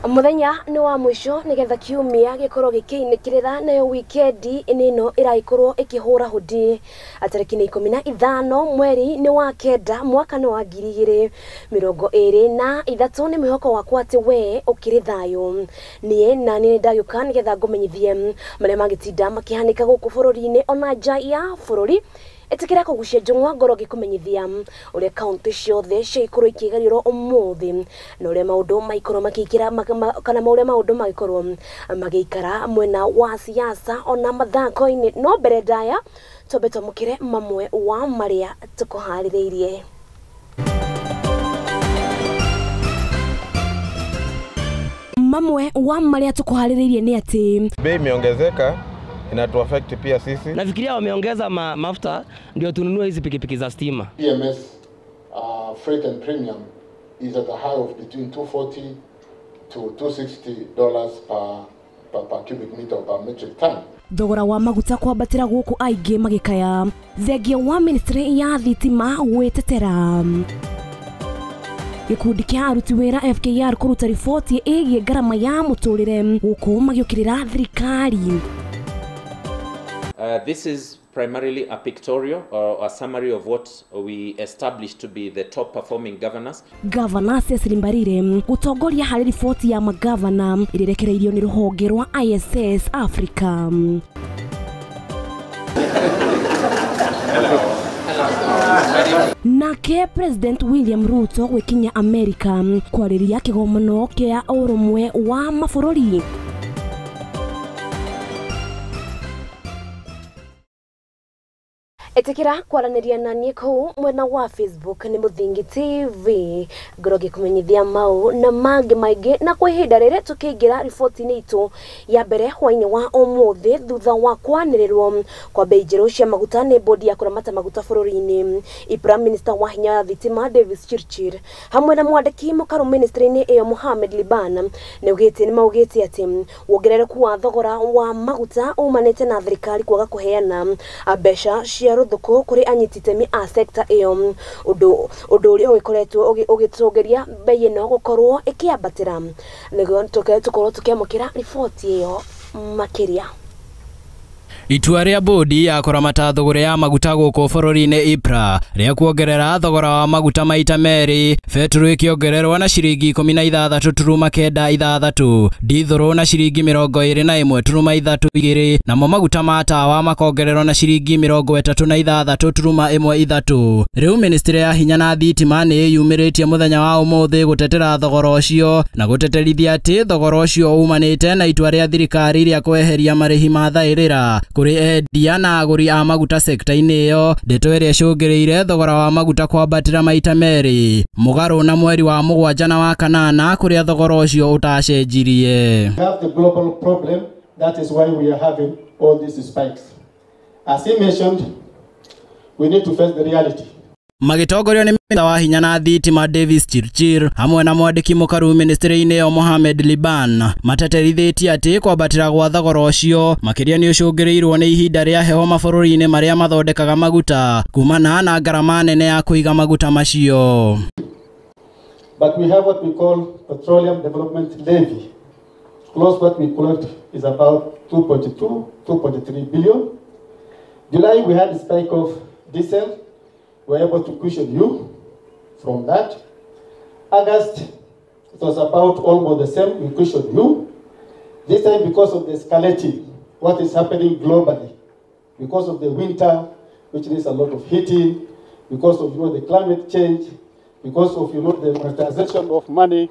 Muthenya nĩ wa mũico nĩgetha kiumia gĩkorwo gĩkĩinĩkĩrĩra nayo wikendi ĩno ĩragĩkorwo ĩkĩhũra hũndi tarĩki nĩ 15 mweri nĩ wa 9 mwaka nĩ wa 2023. Nĩ mwĩhoko wakwa atĩ we ũkĩrĩ thayũ. Niĩ na niĩ ndagĩũka nĩgetha ngũmenyithie marĩa magĩtinda makĩhanĩka gũkũ bũrũri-inĩ ona nja ya bũrũri. Ĩtĩkĩra kũgucia njũng'wa ngoro ngĩkũmenyithia ũrĩa kaunti ciothe ciagĩkorwo ikĩgarũrwo ũmũthĩ na ũrĩa maũndũ maikorwo makĩikĩra kana ũrĩa maũndũ magĩkorwo magĩikara mwena wa siasa ona mathako-inĩ. No mbere ndaya twambe twamũkĩre mamwe wa marĩa tũkũharĩrĩirie. Mamwe wa marĩa tũkũharĩrĩirie nĩ atĩ bei imeongezeka, inatuaffect pia sisi. Nafikiria wameongeza mafuta ndio tununue hizi pikipiki za stima. PMS freight and premium is at a high of between $240 to $260 per cubic meter or per metric ton. Thogora wa maguta kwambatĩra gũkũ aingĩ magĩkaya thengia wa ministry ya thitima gwĩtetera. Gĩkundi kĩa aruti wĩra FKR kũruta riboti ĩgiĩ ngarama ya mũtũrĩre gũkũ magĩũkĩrĩra thirikari. This is primarily a pictorial or a summary of what we established to be the top performing governors. Gavana Cecily Mbarire gũtongoria harĩ riboti ya magavana ĩrĩa ĩrekereirio nĩ rũhonge rwa ISS Africa. Nake President William Ruto gwĩkinya Amerika kwarĩria kĩgomano kĩa ũrũmwe wa mabũrũri. Ĩtĩkĩra kwaranĩria na niĩ kũu mwena wa Facebook nĩ Mũthingi TV ngorwo ngĩkũmenyithia mau na mangĩ maingĩ. Na kwa ihinda rĩrĩ tũkĩingĩra riboti-inĩ itũ ya mbere hwainĩ wa ũmũthĩ, thutha wa kwanĩrĩrwo kwa bei njerũ cia maguta nĩ bodi ya kũramata maguta bũrũri-inĩ, EPRA minister wa hinya wa thitima Davis Chirchir hamwe na mwandĩki mũkaru ministry-inĩ ĩyo Mohamed Liban nĩ maugĩte atĩ wongerereku wa thogora wa maguta umanĩte na thirikari kwaga kũheana mbeca cia rũthũkũ kũrĩ anyiti itemi a sekta ĩyo, ũndũ ũrĩa ũgĩkoretwo ũgĩtũgĩria bei ĩno gũkorwo ĩkĩambatĩra. Nĩguo tũkorwo tũkĩamũkĩra riboti ĩyo makĩria. Itua rĩa bodi ya kũramata thogora ya maguta gũkũ bũrũri-inĩ EPRA rĩa kuongerera thogora wa maguta maita merĩ, betũrũ ĩkĩongererwo na ciringi 16.96, ndithũrũ na ciringi 21.32, namo maguta ma tawa makongererwo na ciringi 36.13. Rĩu ministry ya hinya na thitima nĩ ĩyumĩrĩtie mũthenya wa ũmũthĩ gũtetera thogora ũcio na gũteterithia atĩ thogora ũcio umanĩte na itua rĩa thirikari rĩa kweheria marĩhi ma thaĩrĩra kũrĩ endia na agũri a maguta sekta-inĩ ĩyo, ndeto ĩrĩa ĩcũngĩrĩire thogora wa maguta kwambatĩra maita merĩ mũgarũ na mweri wa 7 na wa 8 kũrĩa thogora ũcio ũtacenjirie. We have the global problem, that is why we are having all these spikes. As he mentioned, we need to face the reality. Magĩtongorio nĩ minista wa hinya na thitima Davis Chirchir hamwe na mwandĩki mũkaru ministry-inĩ ĩyo Mohamed Liban mateterithĩtie atĩ kwambatĩra gwa thogora ũcio makĩria nĩ ũcũngĩrĩirwo nĩ ihinda rĩa heho mabũrũri-inĩ marĩa mathondekaga maguta kumana na ngarama nene ya kũiga maguta macio. But we have what we call petroleum development levy. Close what we collect is about 2.2, 2.3 billion. July we had a spike of diesel. We were able to cushion you from that. August, it was about almost the same, we cushioned you. This time because of the escalating, what is happening globally, because of the winter, which needs a lot of heating, because of the climate change, because of the monetization of money.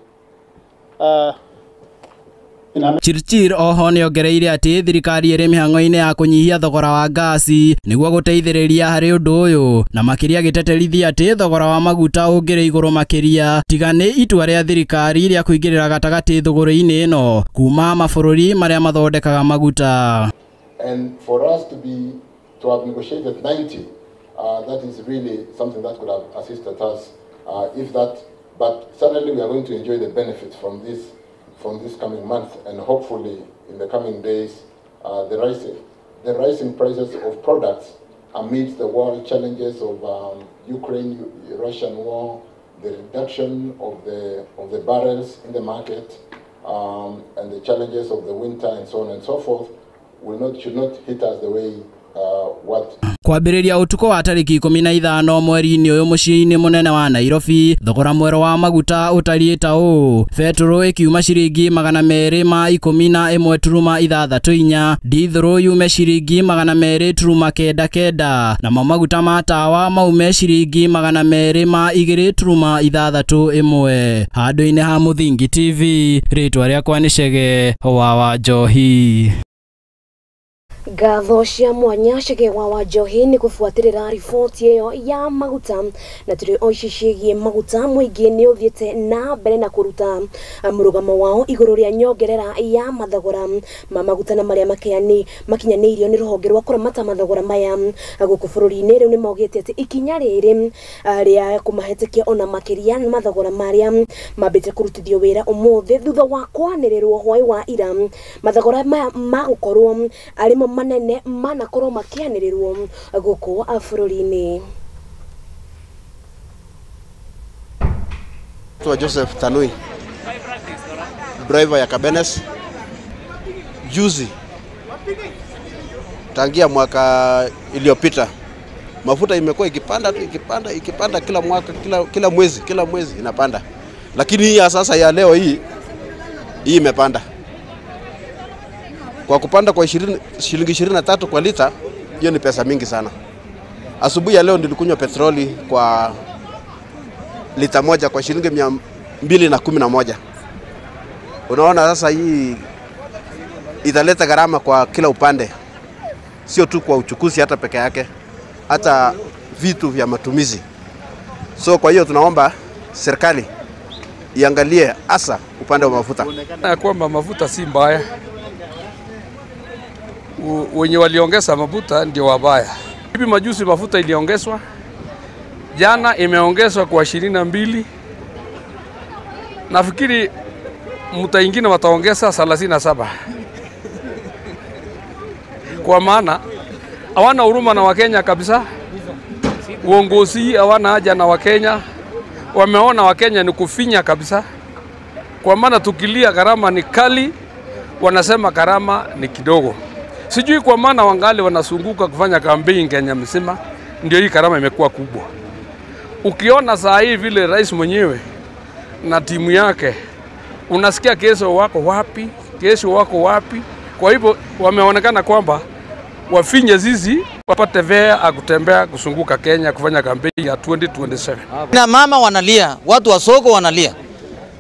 Chirchir oho nĩongereire atĩ thirikari ĩrĩ mĩhang'o-inĩ ya kũnyihia thogora wa ngasi nĩguo gũteithĩrĩria harĩ ũndũ ũyũ, na makĩria gĩteterithia atĩ thogora wa maguta ũngĩrĩ igũrũ makĩria tiga nĩ itua rĩa thirikari rĩa kũingĩrĩra gatagatĩ thogora-inĩ ĩno kuma mabũrũri marĩa mathondekaga maguta. And for us to have negotiated 90, that is really something that could have assisted us if that, but certainly we are going to enjoy the benefits from this coming month, and hopefully in the coming days, the rising prices of products amidst the world challenges of Ukraine-Russian war, the reduction of the barrels in the market, and the challenges of the winter and so on and so forth should not hit us the way what Kwambĩrĩria ũtukũ wa tarĩki 15 mweri-inĩ ũyũ mũciĩ-inĩ mũnene wa Nairobi, thogora mwerũ wa maguta ũtariĩ ta ũũ: betũrũ ĩkiuma ciringi 211.64, ndithũrũ yume ciringi 200.99, namo maguta ma tawa maume ciringi 202.61. Handũ-inĩ ha Mũthingi TV, rĩtwa rĩakwa nĩ Chege wa Njohi. Ngatho cia mwanya Chege wa Njohi nĩ gũbuatĩrĩra riboti ĩyo ya maguta. Na tũrĩ o ici ciĩgiĩ maguta, mũingĩ nĩ ũthiĩte na mbere na kũruta mũrũgamo wao igũrũ rĩa nyongerera ya mathogora ma maguta na marĩa makinyanĩirio nĩ rũhonge rwa kũramata mathogora maya gũkũ bũrũri-inĩ. Rĩu nĩ maugĩte atĩ ikinya rĩrĩ rĩa kũmahĩtũkia ona makĩria mathogora marĩa mambĩte kũrutithio wĩra ũmũthĩ thutha wa kwanĩrĩrwo hwaĩ wa ira, mathogora maya magũkorwo arĩ manene manakorwo makianĩrĩrwo gũkũ bũrũri-inĩ. Joseph Tanui, driver ya Kabenes. Juzi tangia mwaka iliyopita mafuta imekuwa ikipanda tu, ikipanda kila mwaka, kila mwezi inapanda, lakini hii ya sasa ya leo hii imepanda. Kwa kupanda kwa shilingi 23 kwa lita, hiyo ni pesa mingi sana. Asubuhi ya leo nilikunywa petroli kwa lita moja kwa shilingi 211. Unaona sasa hii italeta gharama kwa kila upande. Sio tu kwa uchukuzi hata peke yake, hata vitu vya matumizi. So kwa hiyo tunaomba serikali iangalie hasa upande wa mafuta. Na kwamba mafuta si mbaya. Wenye waliongeza mafuta ndio wabaya. Hivi majuzi mafuta iliongezwa, jana imeongezwa kwa 22. Nafikiri mta ingine wataongeza 37. Kwa maana hawana huruma na Wakenya kabisa. Uongozi hawana haja na Wakenya. Wameona Wakenya ni kufinya kabisa. Kwa maana tukilia gharama ni kali, wanasema gharama ni kidogo. Sijui kwa maana wangali wanasunguka kufanya kampeni Kenya mzima, ndio hii gharama imekuwa kubwa. Ukiona saa hii vile rais mwenyewe na timu yake, unasikia kesho wako wapi, kesho wako wapi. Kwa hivyo wameonekana kwamba wafinye zizi wapate vea akutembea kusunguka Kenya kufanya kampeni ya 2027. Na mama wanalia, watu wa soko wanalia.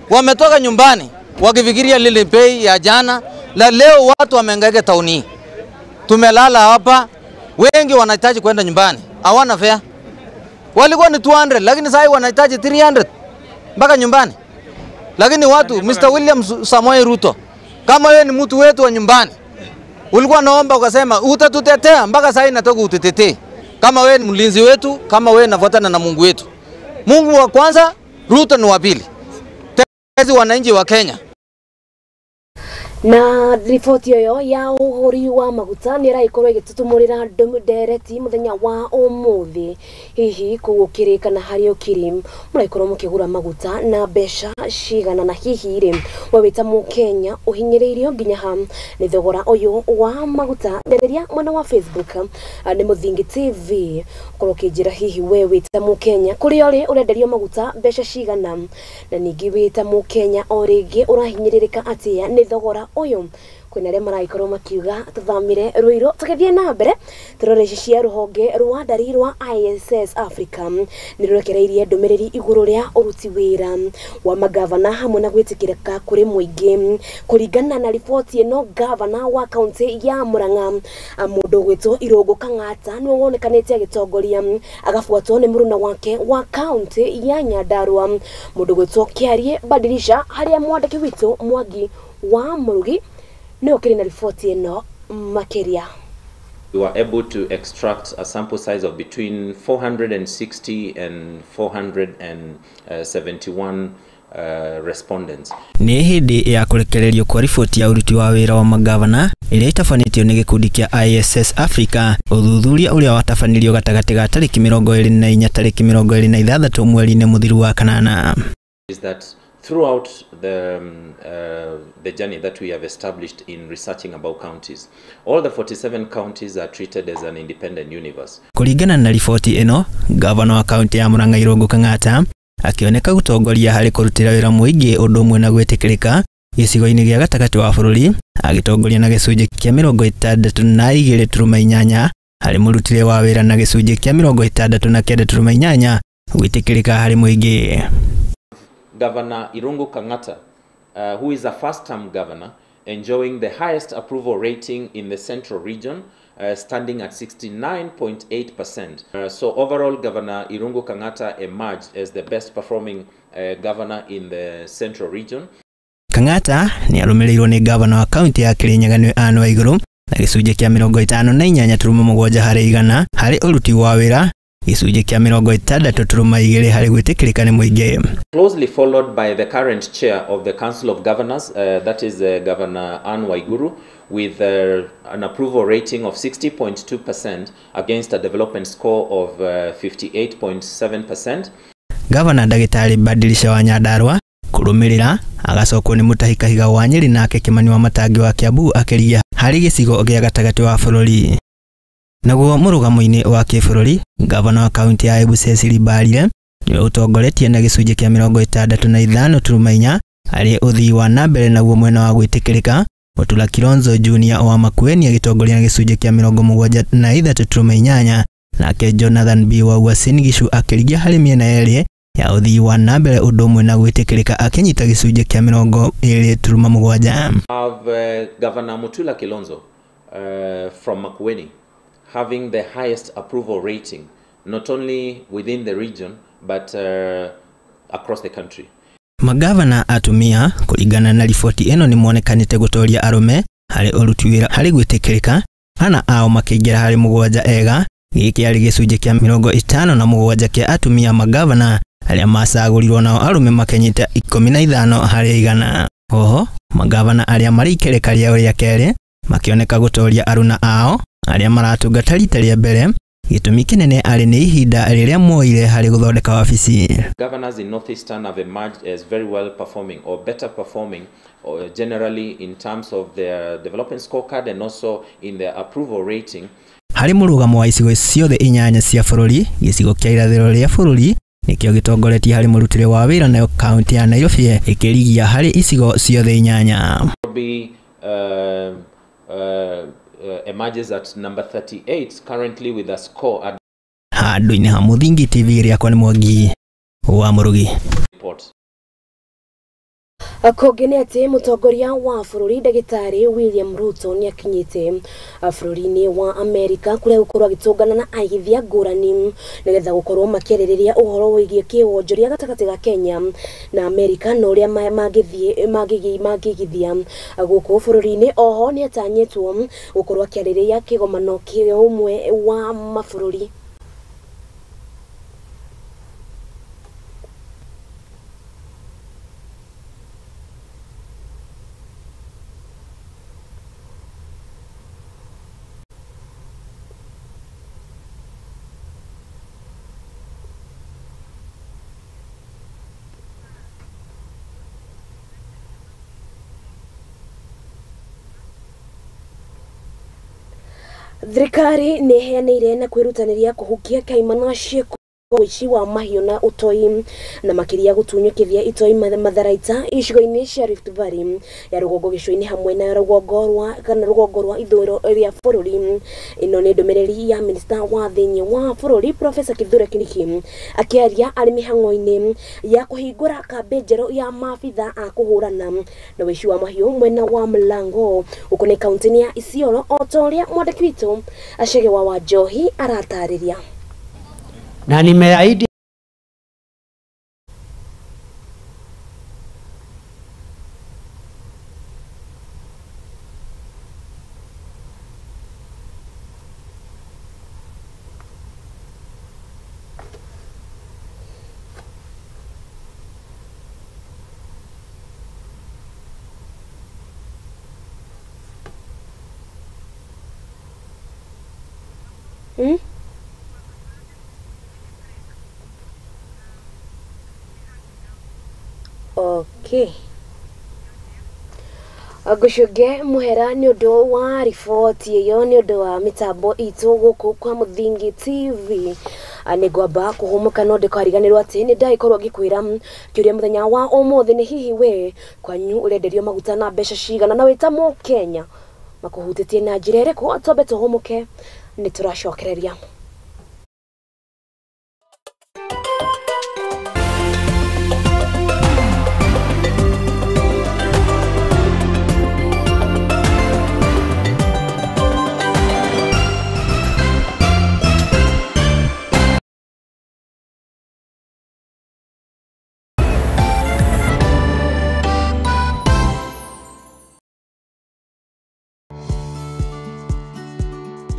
Wametoka nyumbani wakifikiria lile bei ya jana, la leo watu wamehangaika tauni. Tumelala hapa, wengi wanahitaji kwenda nyumbani, hawana fare. Walikuwa ni 200 lakini sasa wanahitaji 300 mpaka nyumbani. Lakini watu, Mr. William Samoei Ruto, kama wewe ni mtu wetu wa nyumbani, ulikuwa naomba ukasema utatutetea, mpaka sasa inatoka ututetee. Kama wewe ni mlinzi wetu, kama wewe unafuatana na Mungu wetu. Mungu wa kwanza, Ruto ni wa pili. Tezi wananchi wa Kenya. Na riboti ĩyo ya ũgũri wa maguta nĩ ĩragĩkorwo ĩgĩtũtũmũrĩra ndereti mũthenya wa ũmũthĩ. Hihi kũu ũkĩrĩ kana harĩa ũkĩrĩ mũragĩkorwo mũkĩgũra maguta na mbeca cigana, na hihi rĩ we wĩ ta mũkenya ũhinyĩrĩirio nginya ha nĩ thogora ũyũ wa maguta? Ndereria mwena wa Facebook nĩ Mũthingi TV, ũkorwo ũkĩnjĩra hihi we wĩ ta mũkenya kũrĩa ũrĩ ũrenderio maguta mbeca cigana, na ningĩ wĩ ta mũkenya o rĩngĩ ũrahinyĩrĩrĩka atĩa nĩ thogora ũyũ. Kwĩna arĩa maragĩkorwo makiuga tũthamire Ruiru. Tũgĩthiĩ na mbere tũrore ici cia rũhonge rwa ndari rwa ISS Africa nĩ rũrekereirie ndũmĩrĩri igũrũ rĩa ũruti wĩra wa magavana hamwe na gwĩtĩkĩrĩka kũrĩ mũingĩ. Kũringana na riboti ĩno, gavana wa kaunti ya Murang'a mũndũ ũgwĩtwo Irũngũ Kang'ata nĩwe wonekanĩte agĩtongoria, agabuatwo nĩ mũruna wake wa kaunti ya Nyandarua mũndũ ũgwĩtwo Kĩarie Badirisha, harĩa mwandĩki witũ Mwangi wa Mũrugi nĩwe ũkĩrĩ na riboti ĩno makĩria. We were able to extract a sample size of between 460 and 471 respondents. Nĩ hĩndĩ ya kũrekererio kwa riboti ya ũruti wa wĩra wa magavana ĩrĩa ĩtabanĩtio nĩ gĩkundi kĩa ISS Africa, ũthuthuria ũrĩa watabanĩrio gatagatĩ ga tarĩki 24 tarĩki 26 mweri-inĩ mũthiru wa kanana. Is that throughout the journey that we have established in researching about counties. All the 47 counties are treated as an independent universe. Kuringana na riboti ĩno, gavana wa kaunti ya Murang'a Irungu Kang'ata akĩoneka gũtongoria harĩ kũrutĩra wĩra mũingĩ ũndũ ũmwe na gwĩtĩkĩrĩka gĩcigo-inĩ gĩa gatagatĩ wa bũrũri, agĩtongoria na gĩcunjĩ kĩa 62.8 harĩ mũrutĩre wa wĩra na gĩcunjĩ kĩa 69.8 gwĩtĩkĩrĩka harĩ mũingĩ. Governor Irungu Kang'ata, who is a first-term governor, enjoying the highest approval rating in the central region, standing at 69.8%. So overall, Governor Irungu Kang'ata emerged as the best performing governor in the central region. Kang'ata ni arũmĩrĩirwo nĩ gavana wa kaunti ya Kirinyaga nĩwe Anne Waiguru na gĩcunjĩ kĩa 58.7 harĩ igana harĩ ũruti wa wĩra, gĩcunjĩ kĩa 60.2 harĩ gwĩtĩkĩrĩka nĩ mũingĩ. Closely followed by the current chair of the Council of Governors, that is Governor Anne Waiguru, with an approval rating of 60.2% against a development score of 58.7%. Gavana Ndagĩtarĩ Badilisha wa Nyandarua kũrũmĩrĩra agacokwo nĩ Mutahi Kahiga wa Nyeri nake Kimani wa Matangi wa Kiambu akĩria harĩ gĩcigo gĩa gatagatĩ wa bũrũri. Naguo mũrũgamo-inĩ wa kĩbũrũri, gavana wa kaunti ya Embu Cecily Mbarire nĩwe ũtongoretie na gĩcunjĩ kĩa 65.4 harĩ ũthii wa na mbere, naguo mwena wa gwĩtĩkĩrĩka Mutula Kilonzo Junior wa Makueni agĩtongoria na gĩcunjĩ kĩa 73.8 nake Jonathan B wa Uasin Gishu akĩrigia harĩ mĩena yerĩ ya ũthii wa na mbere ũndũ ũmwe na gwĩtĩkĩrĩka akĩnyita gĩcunjĩ kĩa 27.7. Have Governor Mutula Kilonzo from Makueni having the highest approval rating, not only within the region but across the country. Magavana atumia kũringana na riboti ĩno nĩ monekanĩte gũtoria arũme harĩ ũruti wĩra harĩ gwĩtĩkĩrĩka, ana ao makĩingĩra harĩ 7 ega. Gĩkĩ arĩ gĩcunjĩ kĩa 57 kĩa atumia magavana arĩa macagũrirwo, nao arũme makĩnyita 15 harĩ igana. Oho magavana arĩa marĩ ikereka rĩao rĩa kerĩ makĩoneka gũtoria aruna ao arĩa maratungata rita rĩa mbere, gĩtũmi kĩnene arĩ nĩ ihinda rĩrĩa moire harĩ gũthondeka wabici. Governors in Northeastern have emerged as very well performing or better performing or generally in terms of their development scorecard and also in their approval rating. Harĩ mũrũgamo wa icigo ciothe 8 cia bũrũri, gĩcigo kĩa irathĩro rĩa bũrũri nĩkĩo gĩtongoretie harĩ mũrutĩre wa wĩra, nayo kaunti ya Nairobi ĩkĩrigia harĩ icigo ciothe 8. Emerges at number 38 currently with a score at handũ-inĩ ha Mũthingi TV rĩakwa nĩ Mwangi wa Mũrugi. Kũngĩ nĩ atĩ mũtongoria wa bũrũri Ndagĩtarĩ William Ruto nĩ akinyĩte bũrũri-inĩ wa Amerika kũrĩa gũkorwo agĩtũngana na aigithia ngũrani nĩgetha gũkorwo makĩarĩrĩria ũhoro wĩgiĩ kĩwonjoria gatagatĩ ga Kenya na Amerika na ũrĩa mangĩigithia gũkũ bũrũri-inĩ. Oho nĩ atanyĩtwo gũkorwo akĩarĩrĩria kĩgomano kĩa ũmwe wa mabũrũri. Thirikari nĩ ĩheanĩire na kwĩrutanĩria kũhukia kaimana ciĩko ũici wa mahiũ na ũtoi na makĩria gũtunyũkithia itoi matharaita icigo-inĩ cia Rift Valley ya rũgongo gĩcũa-inĩ hamwe na rũgongo rwa kana rũgongo rwa ithũĩro rĩa bũrũri. Ĩno nĩ ndũmĩrĩri ya minista wa thĩinĩ wa bũrũri Professor Kithure Kindiki akĩaria arĩ mĩhang'o-inĩ ya kũhingũra kambĩ njerũ ya maabitha a kũhũrana na ũici wa mahiũ mwena wa Mlango gũkũ nĩ kaunti-inĩ ya Isiolo, o ta ũrĩa mwandĩki witũ Acege wa Wanjohi aratarĩria. Na nimeahidi Okay. Ngucuge muhera ni undu wa riboti iyo ni undu wa mitambo itu guku kwa Muthingi TV. Nĩ ngwamba kũhũmũka no ndĩkariganĩrwo atĩ nĩ ndagĩkorwo ngĩkwĩra kĩũria mũthenya wa ũmũthĩ nĩ hihi we kwanyu ũrenderio maguta na mbeca cigana na wĩta mũkenya makũhutĩtie na njĩra ĩrĩkũ. Twambe tũhũmũke nĩ tũracokereria.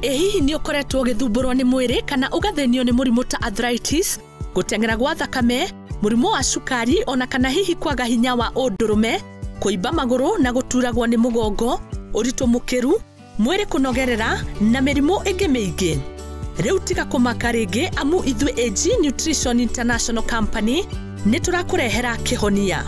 Ĩ hihi nĩ ũkoretwo ũgĩthumbũrwo nĩ mwĩrĩ kana ũgathĩnio nĩ mũrimũ ta arthritis, gũteng'era gwa thakame, mũrimũ wa cukari ona kana hihi kwaga hinya wa ũndũrũme, kũimba magũrũ na gũturagwo nĩ mũgongo, ũritũ mũkĩru, mwĩrĩ kũnogerera na mĩrimũ ĩngĩ mĩingĩ. Rĩu tiga kũmaka rĩngĩ amu ithuĩ AG Nutrition International Company nĩ tũrakũrehera kĩhonia.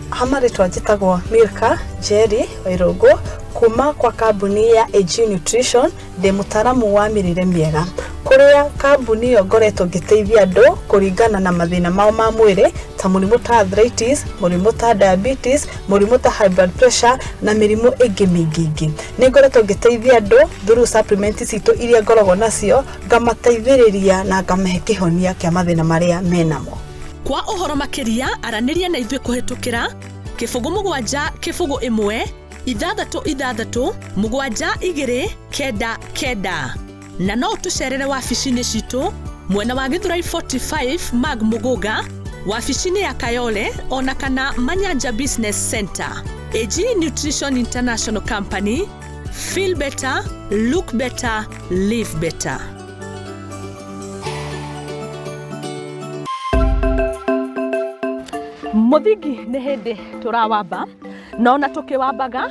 Ha marĩtwa njĩtagwo Milka Jerry Wairũngũ kuma kwa kambuni ya AG Nutrition, ndĩ mũtaaramu wa mĩrĩre mĩega kũrĩa kambuni ĩyo ngoretwo ngĩteithia andũ kũringana na mathĩna mao ma mwĩrĩ ta mũrimũ ta arthritis, mũrimũ ta diabetes, mũrimũ ta high blood pressure na mĩrimũ ĩngĩ mĩingĩ ĩngĩ. Nĩ ngoretwo ngĩteithia andũ through supplement citũ iria ngoragwo nacio, ngamateithĩrĩria na ngamahe kĩhonia kĩa mathĩna marĩa menamo. Kwa ũhoro makĩria aranĩria na ithuĩ kũhĩtũkĩra 07 0 1 6 6 7 2 9 9 na no tũcerere wabici-inĩ citũ mwena wa Githurai 45 Mag Muguga, wabici-inĩ ya Kayole ona kana Manyanja Business Center. AG Nutrition International Company, feel better, look better, live better. Muthingi nĩ hĩndĩ tũrawamba na ona tũkĩwambaga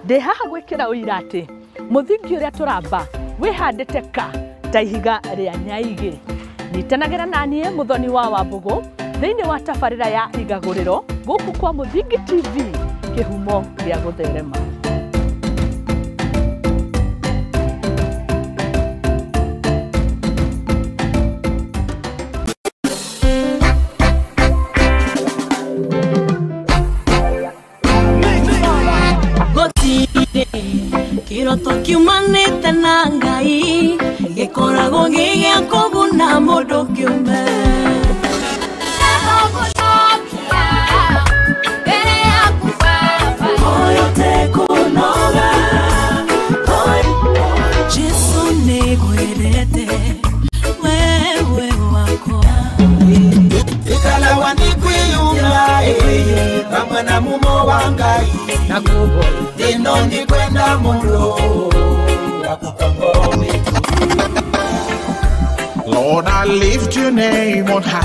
ndĩ haha gwĩkĩra ũira atĩ mũthingi ũrĩa tũramba wĩhandĩte ka ta ihiga rĩa nyaigĩ. Nyitanagĩra na niĩ Mũthoni wa Wambũgũ thĩinĩ wa tabarĩra ya Igagũrĩro gũkũ kwa Muthingi TV, kĩhumo gĩa gũtherema. Kiroto kiumanĩte na Ngai gĩkoragwo gĩ gĩa kũguna mũndũ kĩũmbe. Jesu nĩngwendete wewe wakwa. Ikalawa nikwiyumba kamwe na mumo wa Ngai ino ndikwenda muno. Lord, I lift your name on high.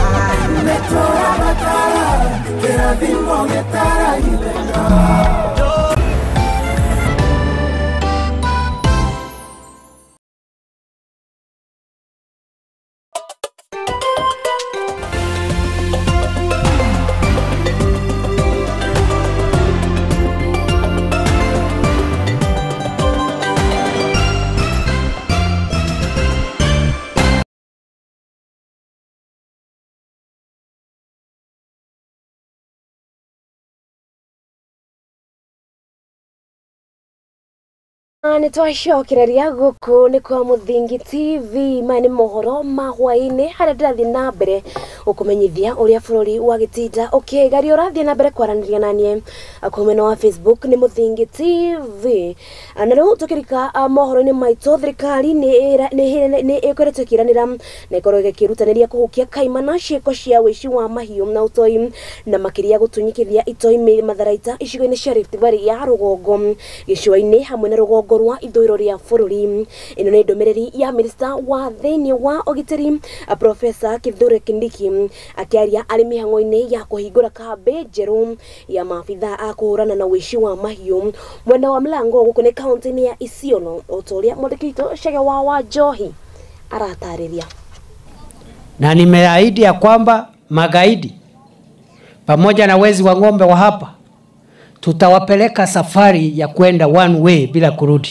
Nĩ twacokereria gũkũ nĩ kwa Muthingi TV. Maya nĩ mohoro ma hwaĩ-inĩ harĩa ndĩrathiĩ na mbere gũkũmenyithia ũrĩa bũrũri wa gĩtinda ũkĩgaria. Ũrathiĩ na mbere kwaranĩria na niĩ kũu mwena wa Facebook nĩ Muthingi TV. Na rĩu tũkĩrika mohoro-inĩ maitũ, thirikari nĩ ĩkoretwo ĩkĩranĩra na ĩkorwo ĩgĩkĩrutanĩria kũhukia kaimana ciĩko cia ũici wa mahiũ na ũtoi na makĩria gũtunyikithia itoi matharaita icigo-inĩ cia Rift Valley ya rũgongo, gĩcũa-inĩ hamwe na rũgongo rwa ithũĩro rĩa bũrũri. Ĩno nĩ ndũmĩrĩri ya minista wa thĩinĩ wa ũgitĩri Professor Kithure Kindiki akĩaria arĩ mĩhang'o-inĩ ya kũhingũra kambĩ njerũ ya maabitha a kũhũrana na ũici wa mahiũ mwena wa Mlango gũkũ nĩ kaũntĩ-inĩ ya Isiolo, o ta ũrĩa mwandĩki witũ Chege wa Wanjohi aratarĩria. Na nimeahidi ya kwamba magaidi pamoja na wezi wa ng'ombe wa hapa, tutawapeleka safari ya kwenda one way bila kurudi.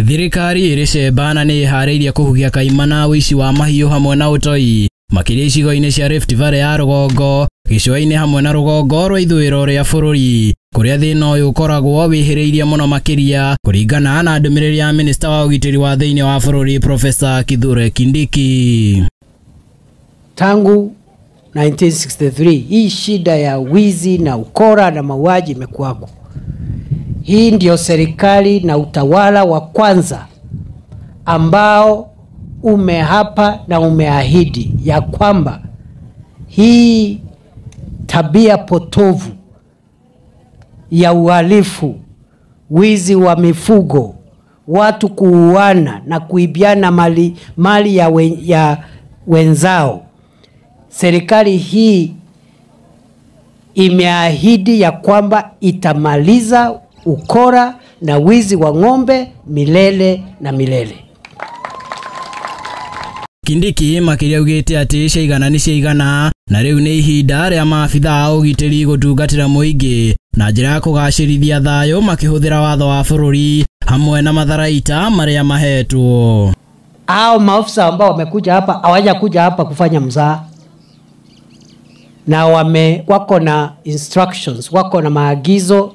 Thirikari ĩrĩ cembana nĩ ĩharĩirie kũhugia kaimana ũici wa mahiũ hamwe na ũtoi makĩria icigo-inĩ cia Rift Valley ya rũgongo, gĩcũa-inĩ hamwe na rũgongo rwa ithũĩro rĩa bũrũri kũrĩa thĩna ũyũ ũkoragwo wĩhĩrĩirie mũno makĩria kũringana na ndũmĩrĩri ya minista wa ũgitĩri wa thĩinĩ wa bũrũri Profesa Kithure Kindiki. Tangu 1963 hii shida ya wizi na ukora na mauaji imekuwako. Hii ndio serikali na utawala wa kwanza ambao umehapa na umeahidi ya kwamba hii tabia potovu ya uhalifu, wizi wa mifugo, watu kuuana na kuibiana mali ya wenzao, serikali hii imeahidi ya kwamba itamaliza ukora na wizi wa ng'ombe milele na milele. Kindiki makĩria augĩte atĩ ciaigana nĩ ciaigana na rĩu nĩ ihinda rĩa maabitha a ũgitĩri gũtungatĩra mũingĩ na njĩra ya kũgacĩrithia thayũ makĩhũthĩra watho wa bũrũri hamwe na matharaita marĩa mahetwo. Hao maafisa ambao wamekuja hapa hawajakuja hapa kufanya mzaha, na wako na instructions, wako na maagizo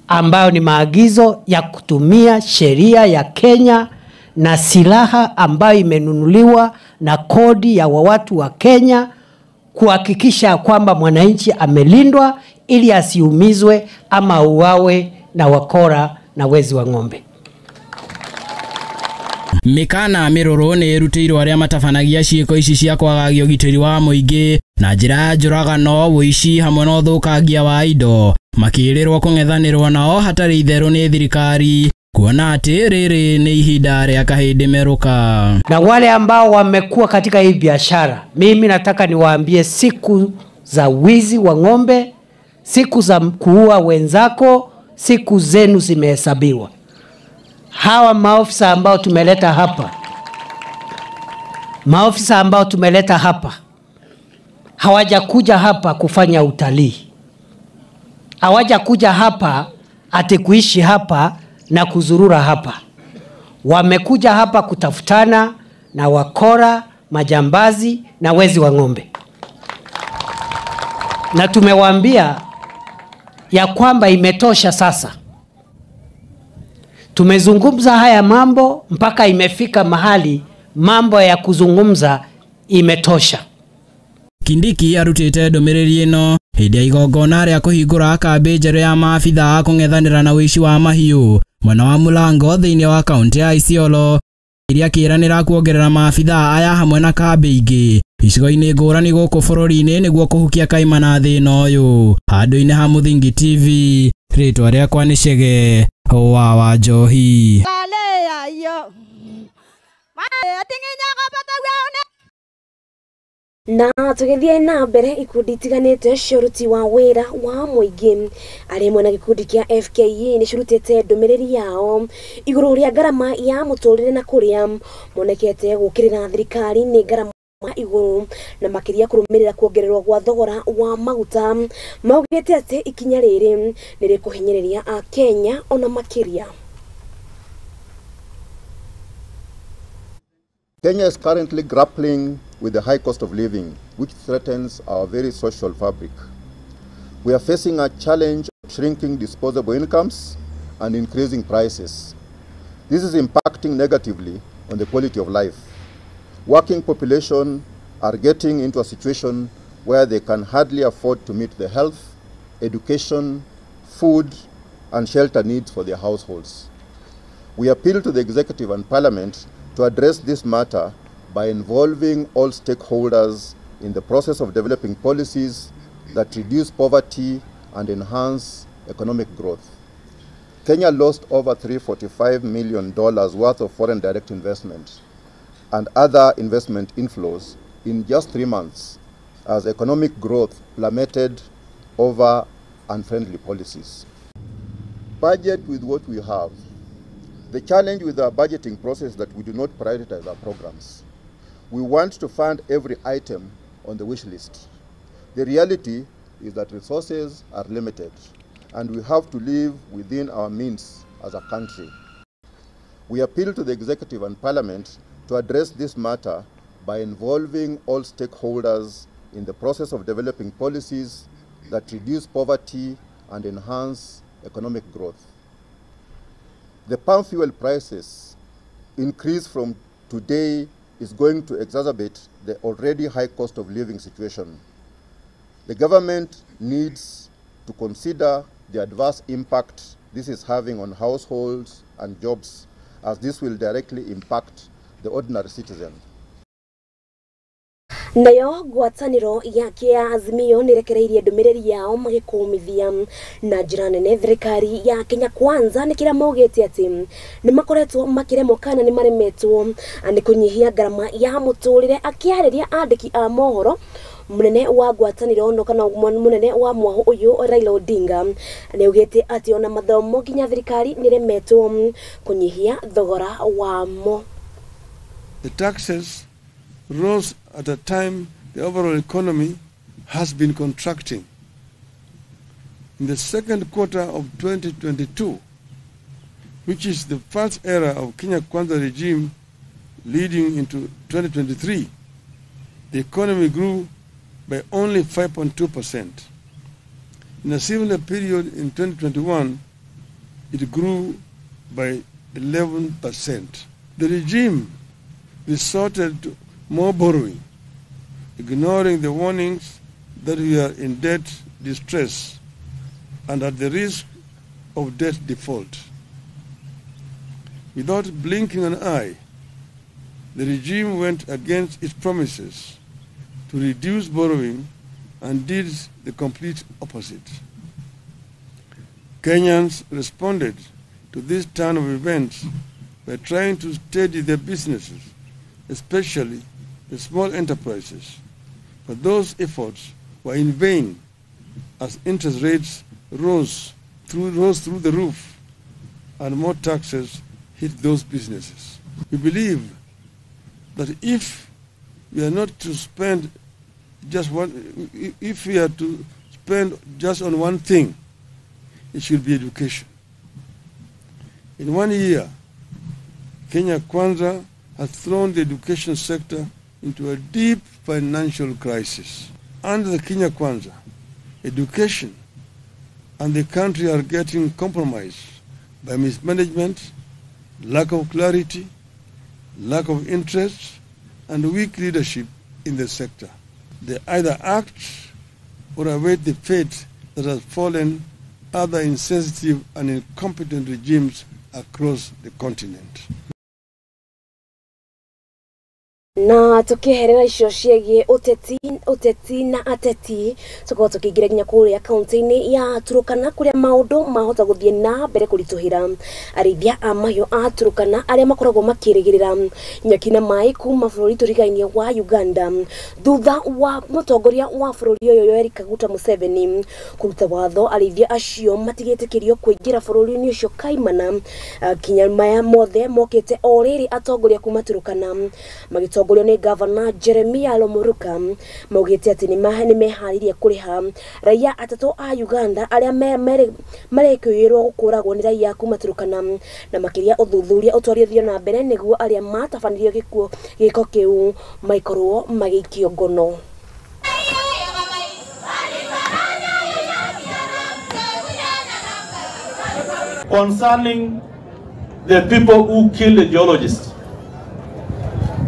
ambayo ni maagizo ya kutumia sheria ya Kenya na silaha ambayo imenunuliwa na kodi ya watu wa Kenya kuhakikisha kwamba mwananchi amelindwa ili asiumizwe ama uawe na wakora na wezi wa ng'ombe. Mikana mĩrũrũ nĩ ĩrutĩirwo arĩa matabanagia ciĩko ici cia kwagagia ũgitĩri wa mũingĩ na njĩra ya njũragano, ũici hamwe na ũthũkangia wa indo, makĩĩrĩrwo kũng'ethanĩrwo nao hatarĩ itherũ nĩ thirikari kuona atĩ rĩrĩ nĩ ihinda rĩa kahĩndĩ merũka. Na wale ambao wamekuwa katika hii biashara, mimi nataka niwaambie, siku za wizi wa ng'ombe, siku za kuua wenzako, siku zenu zimehesabiwa. Hawa maofisa ambao tumeleta hapa, maofisa ambao tumeleta hapa hawajakuja hapa kufanya utalii. Hawajakuja hapa ati kuishi hapa na kuzurura hapa. Wamekuja hapa kutafutana na wakora, majambazi na wezi wa ng'ombe. Na tumewaambia ya kwamba imetosha sasa. Tumezungumza haya mambo mpaka imefika mahali mambo ya kuzungumza imetosha. Kindiki arutĩte ndũmĩrĩri ĩno hĩndĩ ya igongona rĩa kũhingũra kambĩ njerũ ya maabitha a kũng'ethanĩra na ũici wa mahiũ mwena wa Mũlango thĩinĩ wa kaũntĩ ya Isiolo, iria kĩranĩra kuongerera maabitha aya hamwe na kambĩ ingĩ icigo-inĩ ngũrani gũkũ bũrũri-inĩ nĩguo kũhukia kaimana thĩna ũyũ. Handũ-inĩ ha Mũthingi TV, rĩtwa rĩakwa nĩ Chege wa Njohi. Na tũgĩthiĩ na mbere, ikundi itiganĩte cia ũruti wa wĩra wa mũingĩ arĩ mwena gĩkundi kĩa FKE nĩ cirutĩte ndũmĩrĩri yao igũrũ rĩa ngarama ya mũtũrĩre na kũrĩa monekete gũkĩrĩra thirikari nĩ ngarama igũrũ na makĩria kũrũmĩrĩra kuongererwo gwa thogora wa maguta. Maugĩte atĩ ikinya rĩrĩ nĩ rĩkũhinyĩrĩria Akenya ona makĩria. Kenya is currently grappling with the high cost of living, which threatens our very social fabric. We are facing a challenge of shrinking disposable incomes and increasing prices. This is impacting negatively on the quality of life. Working population are getting into a situation where they can hardly afford to meet the health, education, food, and shelter needs for their households. We appeal to the executive and parliament to address this matter by involving all stakeholders in the process of developing policies that reduce poverty and enhance economic growth. Kenya lost over $345 million worth of foreign direct investment and other investment inflows in just 3 months as economic growth plummeted over unfriendly policies. Budget with what we have. The challenge with our budgeting process is that we do not prioritize our programs. We want to fund every item on the wish list. The reality is that resources are limited and we have to live within our means as a country. We appeal to the Executive and Parliament to address this matter by involving all stakeholders in the process of developing policies that reduce poverty and enhance economic growth. The pump fuel prices increase from today is going to exacerbate the already high cost of living situation. The government needs to consider the adverse impact this is having on households and jobs, as this will directly impact the ordinary citizen. Nayo ngwatanĩro yake ya Azimio nĩrekereirie ndũmĩrĩri yao magĩkũmithia na njĩra nene thirikari ya Kenya Kwanza nĩ kĩrĩa maugĩte atĩ nĩ makoretwo makĩremwo kana nĩ maremetwo nĩ kũnyihia ngarama ya mũtũrĩre. Akĩarĩria andĩki a mohoro, munene wa ngwatanĩro no kana munene wa mwahu ũyũ Raila Odinga nĩ augĩte atĩ ona mathomo nginya thirikari nĩremetwo kũnyihia thogora wamo. The taxes rose at a time the overall economy has been contracting. In the second quarter of 2022, which is the first era of Kenya Kwanza regime leading into 2023, the economy grew by only 5.2%. In a similar period in 2021, it grew by 11%. The regime resorted to more borrowing, ignoring the warnings that we are in debt distress and at the risk of debt default. Without blinking an eye, the regime went against its promises to reduce borrowing and did the complete opposite. Kenyans responded to this turn of events by trying to steady their businesses, especially the small enterprises. But those efforts were in vain as interest rates rose through the roof and more taxes hit those businesses. We believe that if we are not to spend just one, if we are to spend just on one thing, it should be education. In 1 year, Kenya Kwanza has thrown the education sector into a deep financial crisis. Under the Kenya Kwanza, education and the country are getting compromised by mismanagement, lack of clarity, lack of interest, and weak leadership in the sector. They either act or await the fate that has fallen other insensitive and incompetent regimes across the continent. Na tukiherera icio ciĩgiĩ ũteti na ateti, tukorwo tũkĩingĩra nginya kũrĩa kaunti-inĩ ya Turukana kũrĩa maũndũ mahota gũthiĩ na mbere kũritũhĩra arĩithia a mahiũ a Turukana arĩa makoragwo makĩrĩgĩrĩra nyeki na maĩ kuma bũrũri tũrigainie wa Uganda thutha wa mũtongoria wa bũrũri ũyũ Yoweri Kaguta Museveni kũruta watho arĩithia acio matigĩtĩkĩrio kũingĩra bũrũri-inĩ ũcio kaimana. Kinya maya mothe mokĩte o rĩrĩ atongoria kuma Turukana magĩtongorio nĩ Governor Jeremiah Lomuruka maugĩte atĩ nĩmeharĩirie kũrĩha raia atatũ a Uganda arĩa marekũĩrwo gũkũragwo nĩ raia kuma Turukana na makĩria ũthuthuria ũtwarithio na mbere nĩguo arĩa matabanirio gĩko kĩu maikorwo magĩikio ngono. Concerning the people who killed the geologists,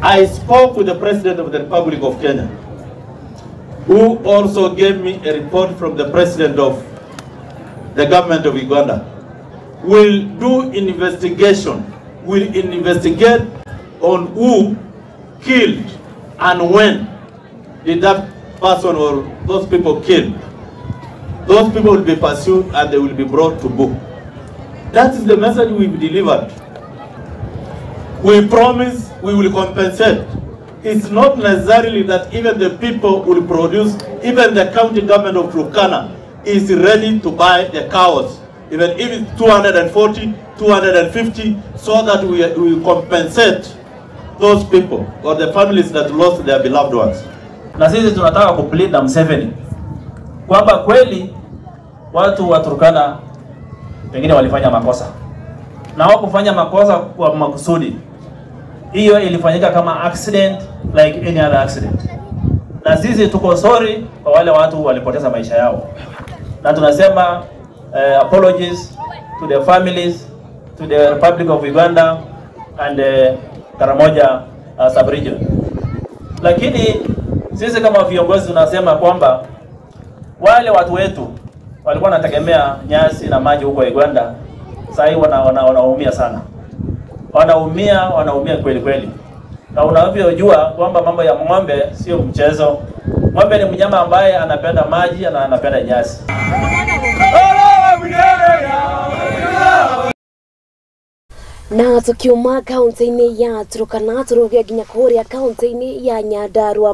I spoke with the President of the Republic of Kenya, who also gave me a report from the President of the government of Uganda. We'll do investigation. We'll investigate on who killed and when did that person or those people killed. Those people will be pursued and they will be brought to book. That is the message we've delivered. We promise we will compensate. It's not necessarily that even the people will produce, even the county government of Turkana is ready to buy the cows, even if it's 240, 250, so that we compensate those people or the families that lost their beloved ones. Na sisi tunataka kuplead na Museveni. kwamba kweli watu wa Turkana pengine walifanya makosa, na hawakufanya makosa kwa makusudi. Hiyo ilifanyika kama accident like any other accident, na sisi tuko sorry kwa wale watu walipoteza maisha yao, na tunasema apologies to the families, to the Republic of Uganda and Karamoja sub-region. Lakini sisi kama viongozi tunasema kwamba wale watu wetu walikuwa wanategemea nyasi na maji huko Uganda, sasa hivi wanaumia sana. Wanaumia kweli kweli. Na unavyojua kwamba mambo ya ng'ombe sio mchezo. Ng'ombe ni mnyama ambaye anapenda maji na anapenda nyasi. Na tukiuma kaunti-inĩ ya Turkana tũrũge nginya kũrĩa kaunti-inĩ ya Nyandarua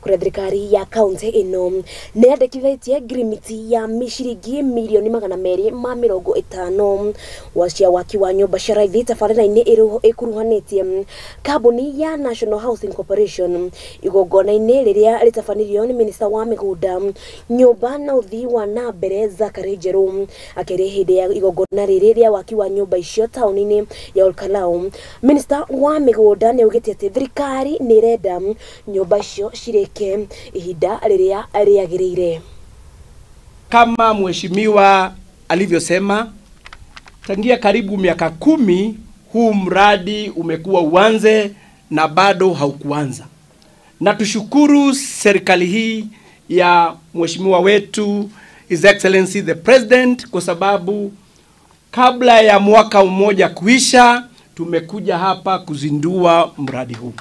kũrĩa thirikari ya kaunti ĩno nĩ yandĩkithĩtie ngirimiti ya mĩciringi mirioni 250 wa cia waki wa nyũmba cia raithi tabarĩra-inĩ ĩkuruhanĩtie kambuni ya National Housing Corporation igongona-inĩ rĩrĩa rĩtabanirio nĩ minista wa mĩgũnda nyũmba na ũthii wa na mbere Zachary Njeru akĩrĩ hĩndĩ ya igongona rĩrĩ rĩa waki wa nyũmba icio taũni-inĩ ya Olkalau. Minista wa mĩgũnda nĩ augĩte atĩ thirikari nĩ ĩrenda nyũmba icio cirĩke ihinda rĩrĩa rĩagĩrĩire. Kama mheshimiwa alivyosema, tangia karibu miaka 10 huu mradi umekuwa uanze na bado haukuanza. Na tushukuru serikali hii ya mheshimiwa wetu His Excellency the President, kwa sababu kabla ya mwaka mmoja kuisha tumekuja hapa kuzindua mradi huu.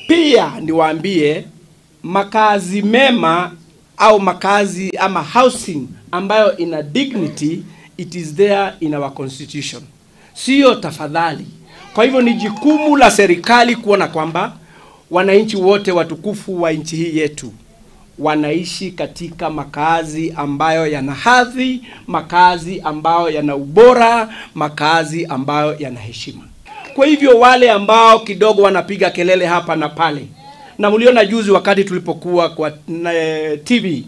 Pia niwaambie, makazi mema au makazi ama housing ambayo ina dignity, it is there in our constitution. Sio tafadhali. Kwa hivyo ni jukumu la serikali kuona kwamba wananchi wote watukufu wa nchi hii yetu wanaishi katika makazi ambayo yana hadhi, makazi ambayo yana ubora, makazi ambayo yana heshima. Kwa hivyo wale ambao kidogo wanapiga kelele hapa na pale, na mliona juzi wakati tulipokuwa kwa TV,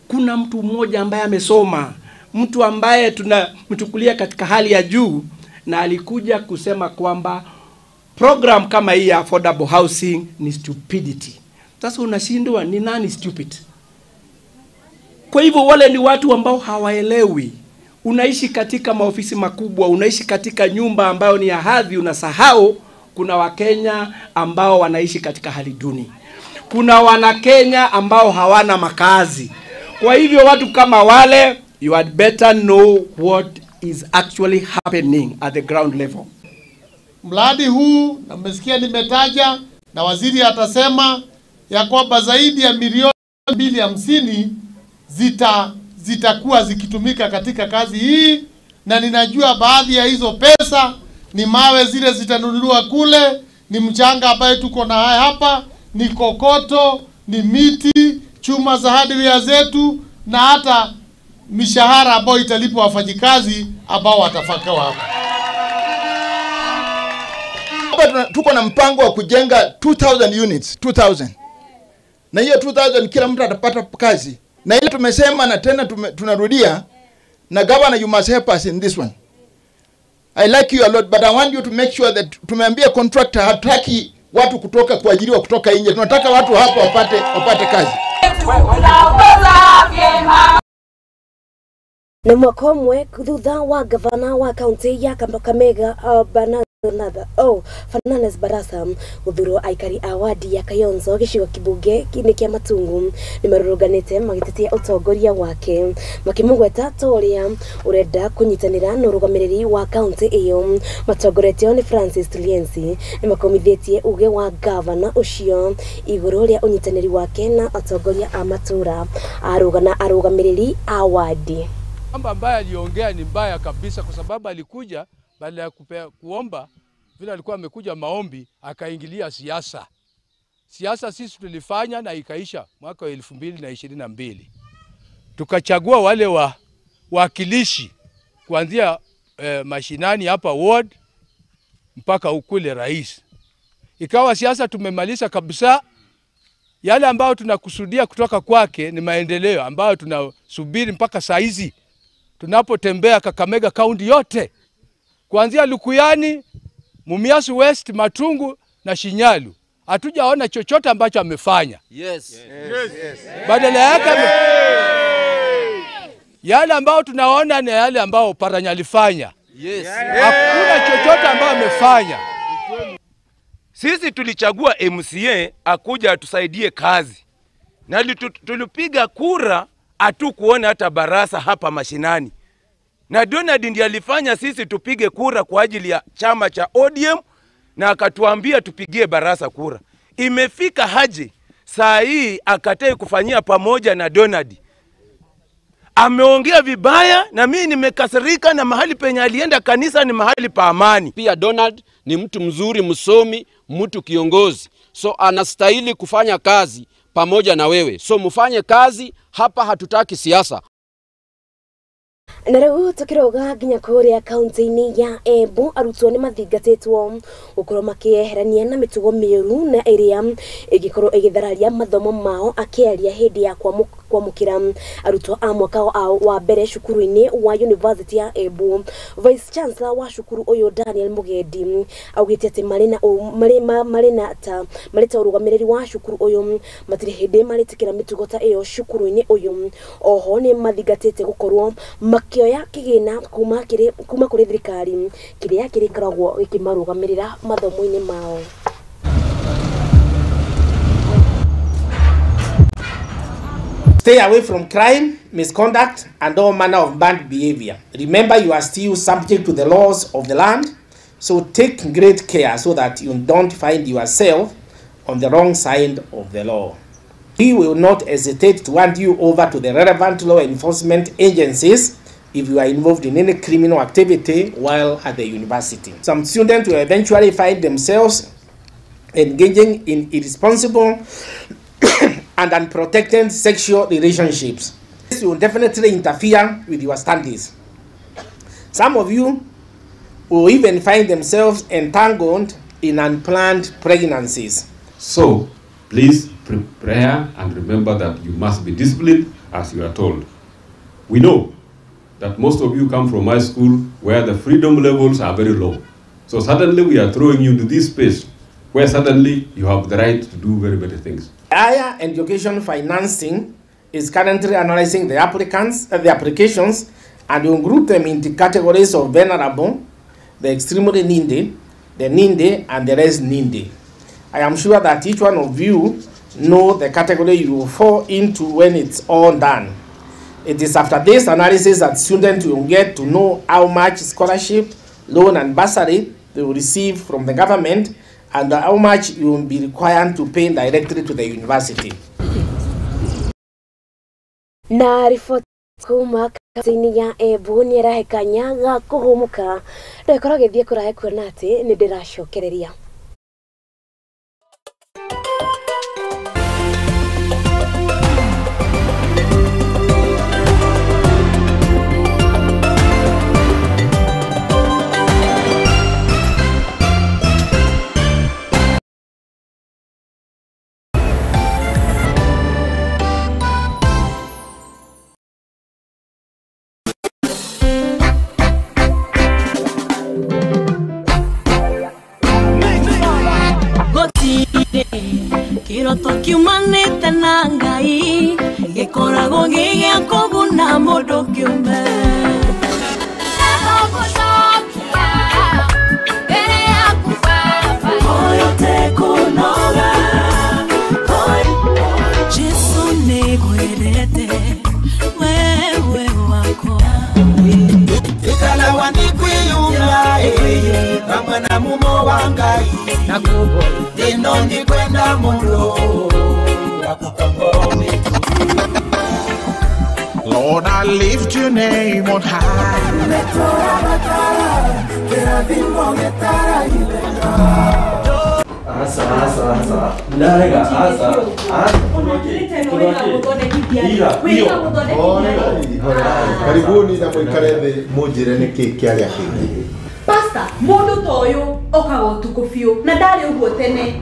kuna mtu mmoja ambaye amesoma, mtu ambaye tunamchukulia katika hali ya juu, na alikuja kusema kwamba program kama hii ya affordable housing ni stupidity. Sasa unashindwa ni nani stupid? Kwa hivyo wale ni watu ambao hawaelewi. Unaishi katika maofisi makubwa, unaishi katika nyumba ambayo ni ya hadhi, unasahau kuna Wakenya ambao wanaishi katika hali duni. Kuna Wanakenya ambao hawana makazi. Kwa hivyo watu kama wale, you had better know what is actually happening at the ground level. Mradi huu, na mmesikia nimetaja, na waziri atasema ya kwamba zaidi ya milioni 250 zitakuwa zikitumika katika kazi hii, na ninajua baadhi ya hizo pesa ni mawe zile zitanunuliwa kule, ni mchanga ambaye tuko na haya hapa, ni kokoto, ni miti, chuma za hardware zetu, na hata mishahara ambayo italipwa wafanyikazi ambao watafakawa hapa. Hapa tuko na mpango wa kujenga 2000 units, 2000. Na hiyo 2000 kila mtu atapata kazi. Na ile tumesema na tena tunarudia, na governor, you must help us in this one. I like you a lot, but I want you to make sure that tumeambia contractor hataki watu kutoka kuajiriwa kutoka nje. Tunataka watu hapa wapate kazi. Na mwaka ũmwe thutha wa gavana wa kaunti ya Kakamega Fernandes Barasa guthurwo, aikari a wadi ya Kayonzo gĩcigo kĩbunge nĩ kĩa Matungu nĩmarũrũnganĩte magĩtetia ũtongoria wake makĩmũgweta ta ũrĩa ũrenda kũnyitanĩra na ũrũgamĩrĩri wa kaunti ĩyo. Matongoretio nĩ Francis Tulienzi nĩmakomithĩtie uge wa gavana ũcio igũrũ rĩa ũnyitanĩri wake na atongoria a matũra arũgamĩrĩri a wadi. Mambo ambayo aliongea ni mbaya kabisa, kwa sababu alikuja baada ya kuomba, vile alikuwa amekuja maombi, akaingilia siasa. Siasa sisi tulifanya na ikaisha mwaka wa 2022. Tukachagua wale wa wakilishi kuanzia mashinani hapa ward mpaka ukule rais. Ikawa siasa tumemaliza kabisa Yale ambayo tunakusudia kutoka kwake ni maendeleo ambayo tunasubiri mpaka saa hizi. Tunapotembea Kakamega County yote, kuanzia Lukuyani, Mumias West, Matungu na Shinyalu, hatujaona chochote ambacho amefanya. Yes. Yes. Yes. Badala yake yale ambayo tunaona ni yale ambayo Oparanya alifanya. Yes. Hakuna chochote ambayo amefanya. Sisi tulichagua MCA akuja atusaidie kazi. Na tulipiga kura hatukuona hata barasa hapa mashinani. Na Donald ndiye alifanya sisi tupige kura kwa ajili ya chama cha ODM na akatuambia tupigie barasa kura. Imefika haji saa hii akatai kufanyia pamoja na Donald. Ameongea vibaya na mimi nimekasirika, na mahali penye alienda kanisa ni mahali pa amani. Pia Donald ni mtu mzuri, msomi, mtu kiongozi. So anastahili kufanya kazi pamoja na wewe. So mfanye kazi, hapa hatutaki siasa. Na rĩu tũkĩrũga nginya kũrĩa kaunti-inĩ ya Embu, arutwo nĩ mathingatĩtwo gũkorwo makĩeherania na mĩtugo mĩũru na ĩrĩa ĩngĩkorwo ĩgĩthararia mathomo mao. Akĩaria hĩndĩ ya kwamũkĩra arutwo a mwaka wa mbere cukuru-inĩ wa University ya Embu, Vice Chancellor wa cukuru ũyũ Daniel Mugendi augĩte atĩ marĩ ta ũrũgamĩrĩri wa cukuru ũyũ matirĩ hĩndĩ marĩtĩkĩra mĩtugo ta ĩyo cukuru-inĩ ũyũ. Oho nĩ mathingatĩte gũkorwo makĩoya kĩgĩna kuma kũrĩ thirikari kĩrĩa kĩrĩkoragwo gĩkĩmarũgamĩrĩra mathomo-inĩ mao. Stay away from crime, misconduct, and all manner of bad behavior. Remember, you are still subject to the laws of the land, so take great care so that you don't find yourself on the wrong side of the law. We will not hesitate to hand you over to the relevant law enforcement agencies if you are involved in any criminal activity while at the university. Some students will eventually find themselves engaging in irresponsible and unprotected sexual relationships. This will definitely interfere with your studies. Some of you will even find themselves entangled in unplanned pregnancies. So, please prepare and remember that you must be disciplined as you are told. We know that most of you come from high school where the freedom levels are very low. So suddenly we are throwing you into this space where suddenly you have the right to do very many things. Higher Education Financing is currently analyzing the applications and will group them into categories of vulnerable, the extremely needy, the needy, and the less needy. I am sure that each one of you know the category you will fall into when it's all done. It is after this analysis that students will get to know how much scholarship, loan, and bursary they will receive from the government and how much you will be required to pay directly to the university. Na riboti kuma kaunti-inĩ ya Embu nĩ ĩrahe kanya ga kũhũmũka. Ndagĩkorwo agĩthiĩ kũraya kuona atĩ nĩ ndĩracokereria. Kiroto kiumanĩte na Ngai gĩkoragwo gĩ gĩa kũguna mũndũ kĩũmbe. Jesu nĩngwendete wewe wakwa. Ikalawa nikwiyumba pamwe na mumo wa Ngai ndino ndikwenda muno. Lord, I lift your name on high. Karibuni na mwikare thĩ mũnjĩre nĩkĩ kĩarĩa kĩngĩ. Pastor, mũndũ ta ũyũ okaga ũtukũ biũ na ndarĩ ũguo tene.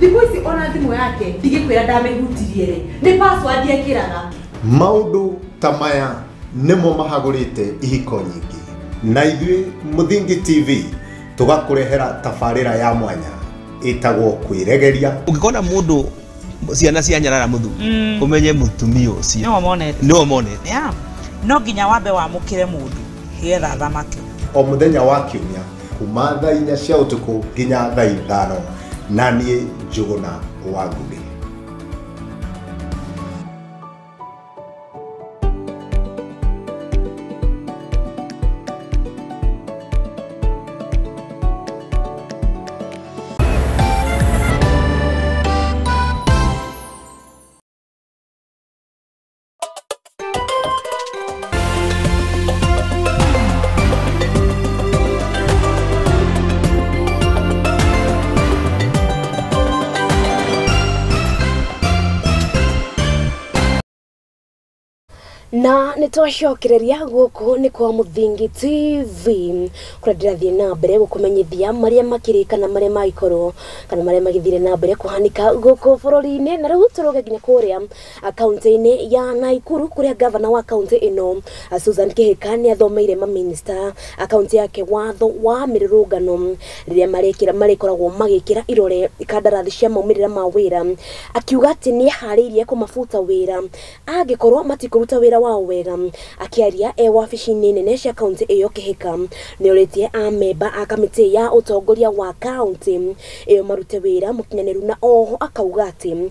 Thikũ ici ona thimũ yake ndigĩkwĩra ndamĩhutirie rĩ, nĩ password ekĩraga. Maũndũ ta maya nĩmo mahagũrĩte ihiko nyingĩ, na ithuĩ Mũthingi TV tũgakũrehera tabarĩra ya mwanya ĩtagwo Kwĩregeria. Ũngĩkona mũndũ ciana cia nyarara mũthuri, ũmenye mũtumia ũcio nĩwe monete. Yeah. No nginya wambe wamũkĩre mũndũ nĩgetha athamake. O mũthenya wa kiumia kuma thaa 4 cia ũtukũ nginya thaa 5, na niĩ Njũgũna wa Ngũgĩ. Na nĩ twacokereria gũkũ nĩ kwa Mũthingi TV kũrĩa ndĩrathiĩ na mbere gũkũmenyithia marĩa makĩrĩ kana marĩa magĩkorwo kana marĩa magĩthire na mbere kũhanika gũkũ bũrũri-inĩ. Na rĩu tũrũge nginya kũrĩa kaunti-inĩ ya Naikuru kũrĩa gavana wa kaunti ĩno Susan Kihika nĩ athomeire maminista kaunti yake watho wa mĩrũrũngano rĩrĩa marĩkoragwo magĩkĩra irore kandarathi cia maumĩrĩra ma wĩra, akiuga atĩ nĩ eharĩirie kũmabuta wĩra angĩkorwo matikũruta wĩra wao wega. Akiaria e wabici-inĩ nene cia kaunti ĩyo, Kihika nĩ orĩtie amemba a kamĩtĩ ya ũtongoria wa kaunti ĩyo marute wĩra mũkinyanĩru, na oho akauga atĩ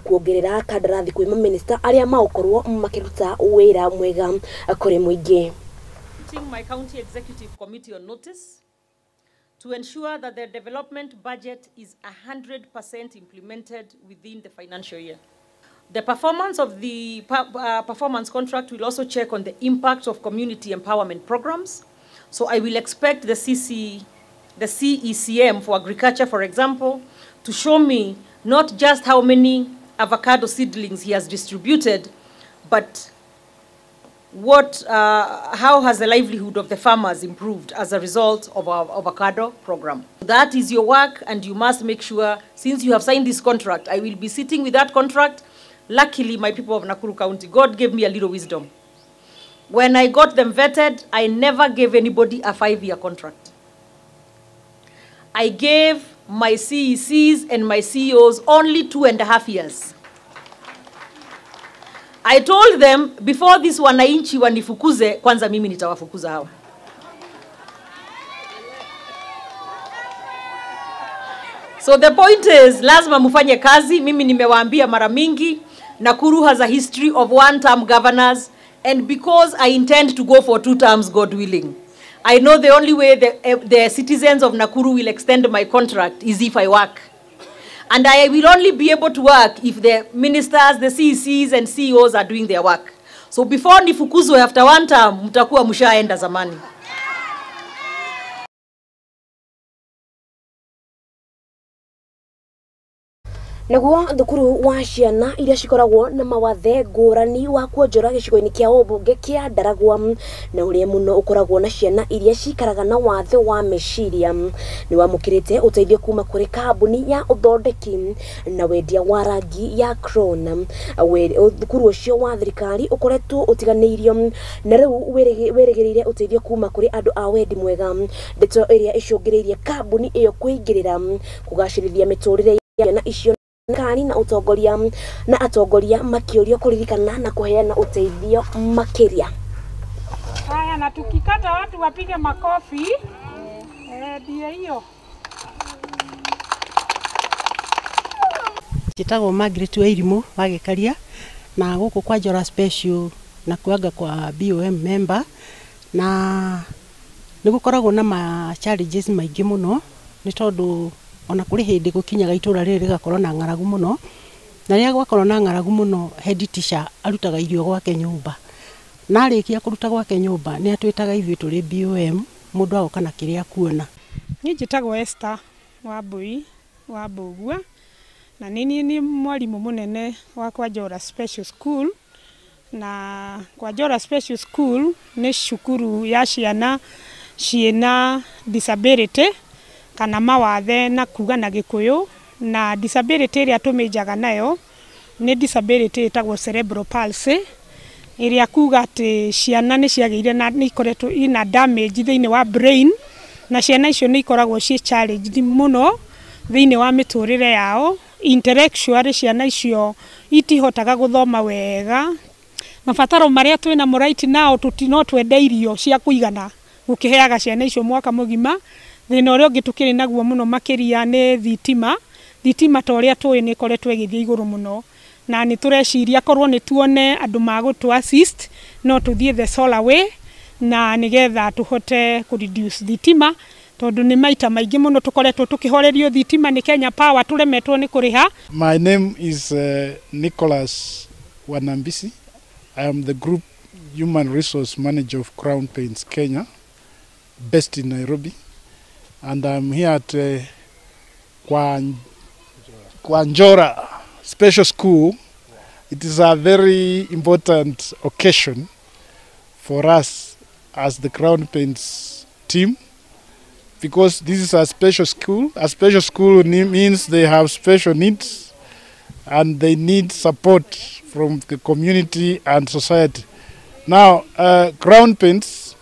kuongerera kandarathi kwĩ maminista arĩa magũkorwo makĩruta wĩra mwega kũrĩ mũingĩ. My county executive committee on notice to ensure that the development budget is 100% implemented within the financial year. The performance of the performance contract will also check on the impact of community empowerment programs. So I will expect the CECM for agriculture, for example, to show me not just how many avocado seedlings he has distributed, but what, how has the livelihood of the farmers improved as a result of our avocado program. That is your work, and you must make sure, since you have signed this contract, I will be sitting with that contract. Luckily, my people of Nakuru County, God gave me a little wisdom. When I got them vetted, I never gave anybody a 5-year contract. I gave my CECs and my CEOs only 2.5 years. I told them, before this wananchi wanifukuze, kwanza mimi nitawafukuza hawa. So the point is, lazima mufanye kazi. Mimi nimewaambia mara mingi, Nakuru has a history of one-term governors, and because I intend to go for 2 terms, God willing, I know the only way the citizens of Nakuru will extend my contract is if I work. And I will only be able to work if the ministers, the CECs and CEOs are doing their work. So before nifukuzwe after 1 term, mtakuwa mshaenda zamani. Naguo thukuru wa ciana iria cikoragwo na mawathe ngũrani wa kuonjora gĩcigo-inĩ kĩa ũmbunge kĩa Ndaragwa, na ũrĩa mũno ũkoragwo na ciana iria cikaraga na wathe wa meciria, nĩ wamũkĩrĩte ũteithio kuma kũrĩ kambuni ya ũthondeki na wendia wa rangi ya Crown. Thukuru ũcio wa thirikari ũkoretwo ũtiganĩirio na rĩu wĩrĩgĩrĩire ũteithio kuma kũrĩ andũ a wendi mwega, ndeto ĩrĩa ĩcũngĩrĩirie kambuni ĩyo kũingĩrĩra kũgacĩrithia mĩtũrĩre ya ciana icio. Kani na utongoria na atongoria makĩũrio kũririkana na kũheana ũteithio makĩria. Haya, na tukikata watu wapige makofi. Ndio hiyo. Njĩtagwo Margaret Wairimu wa Gĩkaria, na gũkũ kwa Njora Special na kuanga kwa BOM member, na nĩ gũkoragwo na ma challenges maingĩ mũno nĩ tondũ ona kũrĩ hĩndĩ gũkinyaga itũra rĩrĩ rĩgakorwo na ng'aragu mũno, na rĩrĩa gwakorwo na ng'aragu mũno head teacher arutaga irio gwake nyũmba, na arĩkia kũruta gwake nyũmba nĩ atwĩtaga ithuĩ tũrĩ BOM mũndũ agoka na kĩrĩa akuona. Niĩ njĩtagwo Esther Wambui wa Mbũgua, na nĩ niĩ mwarimũ mũnene wa kwa Njora Special School. Na kwa Njora Special School nĩ cukuru ya ciana ciĩna disability kana mawathe na kuga na Gĩkũyũ, Na disability ĩrĩa tũmĩnjaga nayo nĩ disability ĩtagwo cerebral palsy, ĩrĩa kuga atĩ ciana nĩ ciagĩire na nĩ ikoretwo ina damage thĩinĩ wa brain, na ciana icio nĩ ikoragwo ciĩ challenged mũno thĩinĩ wa mĩtũrĩre yao. Intellectually ciana icio itihotaga gũthoma wega. Mabataro marĩa twĩnamo right now, no twende irio cia kũigana gũkĩheaga ciana icio mwaka mũgima. Thĩna ũrĩa ũngĩ tũkĩrĩ naguo mũno makĩria nĩ thitima. Thitima ta ũrĩa tũĩ nĩ ĩkoretwo ĩgĩthiĩ igũrũ mũno, na nĩ tũreciria korwo nĩ tuone andũ magũtũ assist no tũthiĩ the solar way, na nĩgetha tũhote kũ reduce thitima, tondũ nĩ maita maingĩ mũno tũkoretwo tũkĩhorerio thitima nĩ Kenya Power tũremetwo nĩ kũrĩha. My name is Nicholas Wanambisi. I am the Group Human Resource Manager of Crown Paints Kenya, based in Nairobi. And I'm here at Kwanjora Special School. It is a very important occasion for us as the Crown Paints team, because this is a special school. A special school means they have special needs and they need support from the community and society. Now, Crown Paints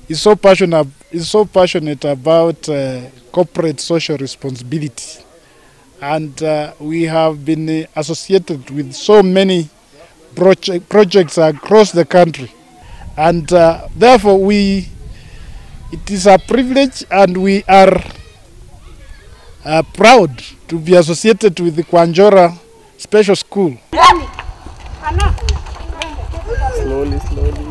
is so passionate about corporate social responsibility, and we have been associated with so many projects across the country, and therefore it is a privilege, and we are proud to be associated with the Kwanjora Special School. Slowly, slowly.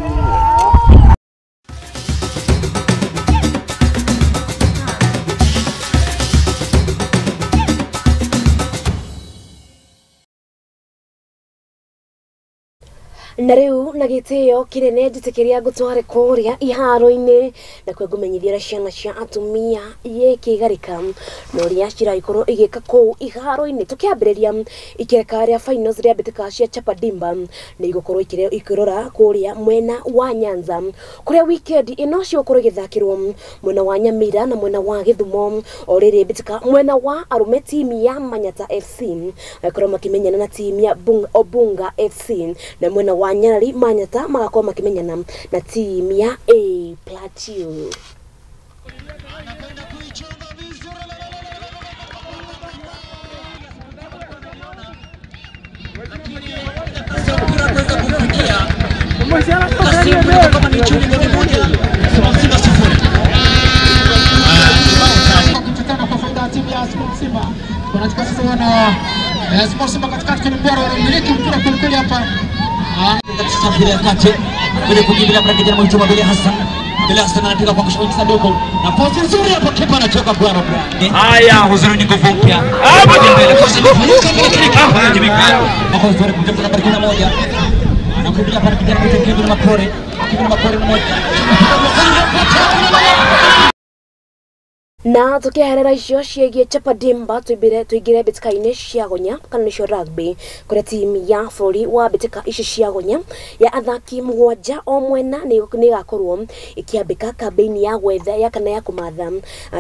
Na riu na gitio kinene njitikiria ngutware kuria iharo-ini na kwe ngumenyithia ciana cia atumia ikigarika na uria ciraikorwo igika kuu iharo-ini. Tukiambiriria ikereka ria finals ria mbitika cia Chapadimba ni igukorwo ikirora kuria mwena wa Nyanza, kuria weekend ino cigukorwo igithakirwo mwena wa Nyamira na mwena wa Githumo. O riri mbitika mwena wa arume timu ya Manyata FC akorwo makimenyana na timu ya Obunga FC, na mwena wa Nyarari Manyata magakorwo makimenyana na timu ya A Plateau. Haya, huzuri ni nguvu mpya. Na tukiherera icio ciĩgiĩ Chapadimba tuingire mbĩtĩka-inĩ cia gonya kana nĩcio rugby, kũrĩa timu ya bũrũri wa mbĩtĩka ici cia gonya ya athaki 7 o mwena nĩ ĩgakorwo ĩkĩambĩka kambĩini ya gwetha ya kana ya kũmatha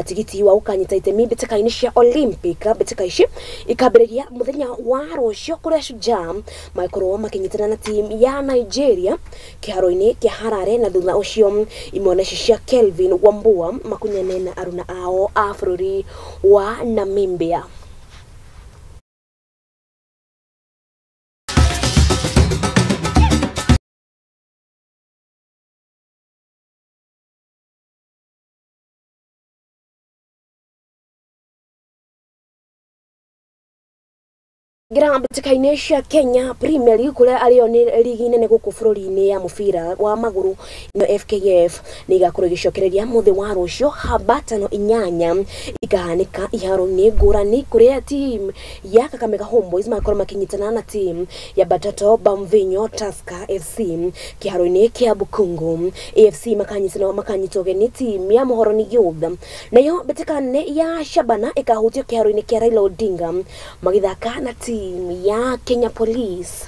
tigiti wa gũkanyita itemi mbĩtĩka-inĩ cia Olympic. Mbĩtĩka ici ikambĩrĩria mũthenya wa rũciũ kũrĩa Shujaa magĩkorwo makĩnyitana na timu ya Nigeria kĩharo-inĩ kĩa Harare, na thutha ũcio imwana ici cia Kelvin Wambua makunyane na aruna ao a bũrũri wa Namibia. Ngira mbĩtĩka-inĩ cia Kenya Premier League kũrĩa arĩo nĩ ligi nene gũkũ bũrũri-inĩ ya mũbira wa magũrũ no FKF nĩ igakorwo ĩgĩcokereria mũthĩ wa rũciũ hambatano 8 ikahanĩka iharo-inĩ ngũrani kũrĩa team ya Kakamega Homeboys magakorwo makĩnyitana na team ya Batato Bamvinyo Tusker FC kĩharo-inĩ kĩa Bukungu. AFC makanyitwo ũgeni team ya Muhoroni Youth, nayo mbĩtĩka nene ya Shabana ĩkahutio kĩharo-inĩ kĩa Raila Odinga magĩthaka na team ya Kenya Police.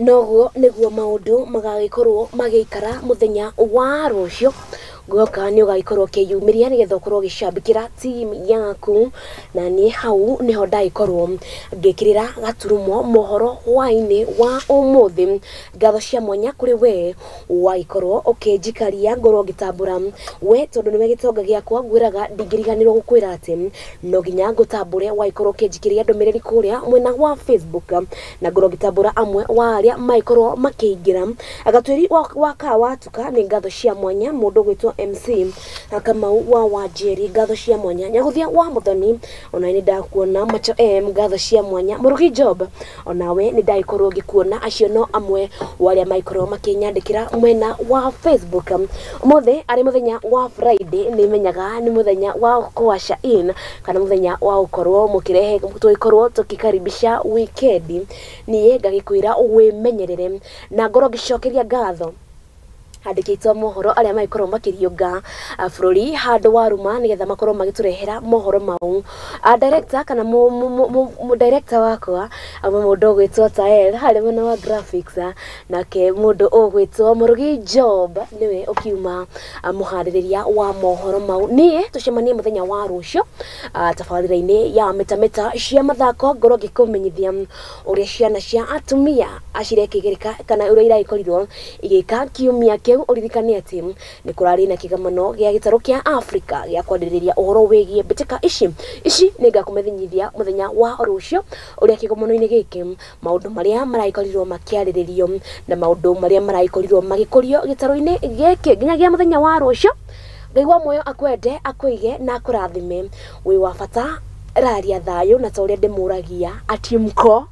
Noguo nĩguo maũndũ magagĩkorwo magĩikara mũthenya wa rũciũ. Guoka nĩ ũgagĩkorwo ũkĩyumĩria nĩgetha ũkorwo ũgĩcambĩkĩra team yaku, na niĩ hau nĩho ndagĩkorwo ngĩkĩrĩra gaturumo mohoro hwaĩ-inĩ wa ũmũthĩ. Ngatho cia mwanya kũrĩ we wagĩkorwo ũkĩnjikaria ngorwo ngĩtambũra we, tondũ nĩwe gĩtonga gĩakwa. Ngwĩraga ndingĩriganĩrwo gũkwĩra atĩ no nginya ngũtambũre wagĩkorwo ũkĩnjikĩria ndũmĩrĩri kũrĩa mwena wa Facebook, na ngorwo ngĩtambũra amwe wa arĩa magĩkorwo makĩingĩra. Gatwĩri wa Kawatuka, nĩ ngatho cia mwanya. Mũndũ ũgwĩtwo MC Kamau wa Wanjeri, ngatho cia mwanya. Nyaguthia wa Muthoni, ona nĩ ndakuona. Macho M, ngatho cia mwanya. Murugi Job, onawe nĩ ndagĩkorwo ngĩkuona. Acio no amwe wa arĩa magĩkorwo makĩnyandĩkĩra mwena wa Facebook. Ũmũthĩ arĩ mũthenya wa Friday, nĩ menyaga nĩ mũthenya wa kũwasha in kana mũthenya wa gũkorwo mũkĩrehe tũgĩkorwo tũkĩkaribisha weekend. Niĩ ngagĩkwĩra wĩmenyerere na ngorwo ngĩcokeria ngatho andĩkĩtwo mohoro arĩa magĩkorwo makĩriũnga bũrũri handũ wa ruma nĩgetha makorwo magĩtũrehera mohoro mau. Director kana mu director wakwa amwe, mũndũ ũgwĩtwo Tael harĩ mwena wa graphics, nake mũndũ ũgwĩtwo Mũrugi Job nĩwe ũkiuma mũharĩrĩria wa mohoro mau. Niĩ tũcemanie mũthenya wa rũciũ tabarĩra-inĩ ya mĩtamĩta cia mathako, ngorwo ngĩkũmenyithia ũrĩa ciana cia atumia acirekĩgĩrĩka kana ũrĩa iragĩkorirwo igĩka kiumia kĩu. Ũririkane atĩ nĩ kũrarĩ na kĩgomano gĩa gĩtarũ kĩa Afrika gĩa kwarĩrĩria ũhoro wĩgiĩ mbĩtĩka ici. Ici nĩ ngakũmenyithia mũthenya wa rũciũ ũrĩa kĩgomano-inĩ gĩkĩ maũndũ marĩa maragĩkorirwo makĩarĩrĩrio na maũndũ marĩa maragĩkorirwo magĩkũrio gĩtarũ-inĩ gĩkĩ. Nginyagia mũthenya wa rũciũ, Ngai wa muoyo akwende, akũige na akũrathime. Wĩ wa bata, raria thayũ na ta ũrĩa ndĩmũragia atimko.